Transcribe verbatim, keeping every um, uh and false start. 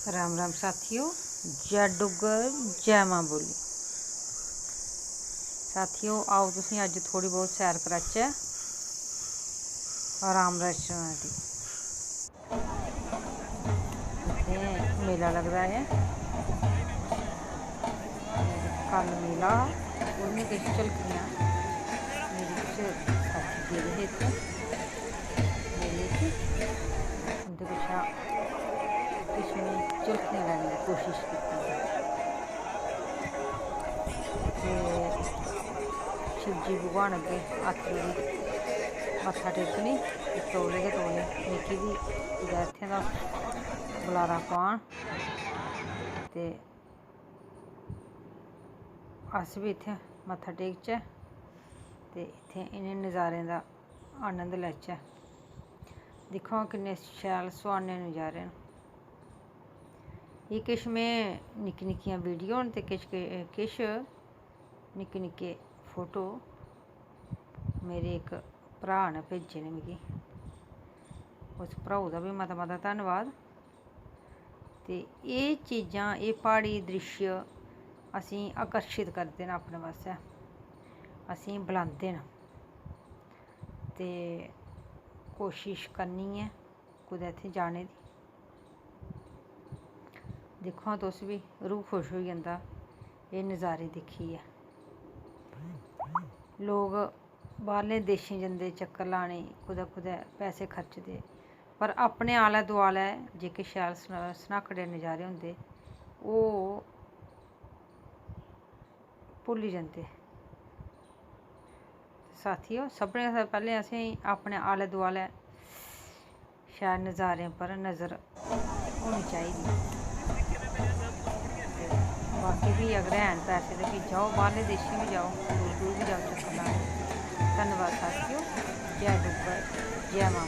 राम राम साथियो, जय डुग्गर, जय मां बोली। साथियो, आओ तुसें अज्ज थोह्ड़ी बहुत सैर कराचै राम रचना दी। इत्थें मेला लगदा ऐ, कल मेला, ओह्दियां किश झलकियां मेरे किश साथी गेदे हे इत्थें मेले च, उं'दे कशा किश उ'नें झलकियां लैने दी कोशश कीती। ते शिवजी भगवान अग्गें हत्थ जोड़ी मत्था टेकनी ते तौले गै तौले मिगी बी कुतै इत्थें दा बलारा पान ते अस बी इत्थें मत्था टेकचै ते इत्थें इ'नें नज़ारें दा आनंद लैचै। दिक्खो हां, किन्ने शैल सुहाने नज़ारे न। एह् किश में निक्की निक्कियां वीडियो न ते किश, किश निक्के निक्के फोटो मेरे इक भ्राऽ ने भेजे न मिगी। उस भ्राऊ दा बी मता मता धन्नवाद। ते एह् चीजां, एह् प्हाड़ी द्रिश्श असेंगी आकर्शित करदे न अपने पासै, असेंगी बलांदे न। ते कोशश करनी ऐ कुतै इत्थै जाने दी। दिक्खो हां, तुस बी, रूह खुश होई जंदा एह् नज़ारे दिक्खियै। लोक बाह्रलें देशें जंदे चक्कर लाने, कुतै कुतै पैसे खर्चदे, पर अपने आलै दुआलै जेह्के शैल सना-, सन्हाकड़े नज़ारे होंदे, ओह् भुल्ली जंदे। साथियो, सभनें कशा पैह्लें असेंगी अपने आलै दुआलै शैल नज़ारें पर नज़र होनी चाहिदी। ते बाकी फ्ही अगर हैन पैसे ते फ्ही जाओ, बाह्रले देशें बी जाओ, दूर दूर बी जाओ चक्कर लाने। धन्नबाद साथियो, जै डुग्गर, जै मां।